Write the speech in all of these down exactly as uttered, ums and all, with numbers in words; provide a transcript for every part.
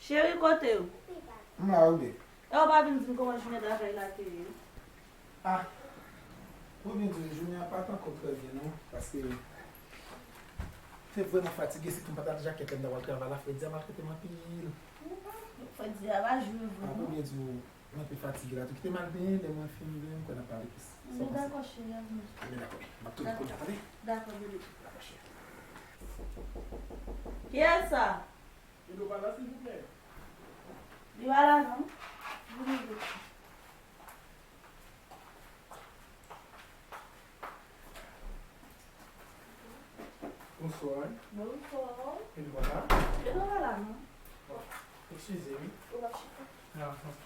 Cheri, kote w? M la, ou byen? E w pa vin di m kòman jounen travay la te ye? Ah, pou byen di w, jounen an pa t ankò trè byen non, paske te vrèman fatige, sitou m pa t al jakèt lè m t ap al travay la, fredi a maltrete m anpil. Fredi a pa jwe vre Ah, pou non. Byen di w, mwen te fatige la tou. Kite m al benyen, lè mwen fin benyen, m kwè n ap pale plis. Anben dakò cheri, al benyen. Anben dakò, m ap tounen kounye a, tande? Dakò bebe. Dakò cheri. Kiyès sa? Edo pa la silvouplè? Li pa la non. Vini vit. Bonswa. Bonswa. Edo pa la? Edo pa la non. Eskize wi. Ou pa chita. Ahan.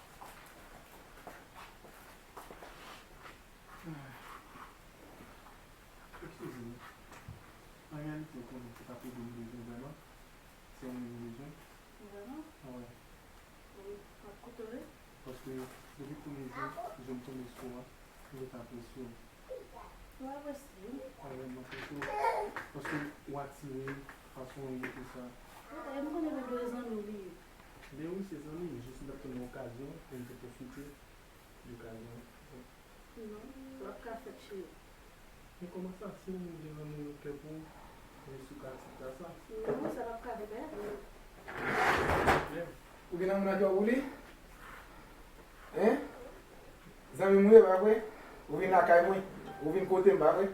Eskize wi. An reyalite ou konnen se pa Edo m bezwen vrèman. Se ou menm m bezwen. Vrèman? Wi. Wi, m ap koute w wi. Paske depi premye jou, jou m tonbe sou ou a, m te apresye w. Ou apresye m? Wi, m apresye w. Paske ou atire fason w ye tou sa. Ou ta m konnen bebe zanmi w li ye. Ben wi, se zanmi m, jis m t ap tann yon okazyon pou m te pwofite de okazyon. Non, sa p ap ka fèt cheri. Men kòman sa, si ou gen zanmi nan kè pou ou, men si w ka aksepte sa? Non, sa p ap ka fèt, eh. Pwoblèm. Ou gen nan moun nan kè w pou li? Hein? Zanmi m ou ye, pa vre? Ou vin lakay mwen, ou vin kote m, pa vre?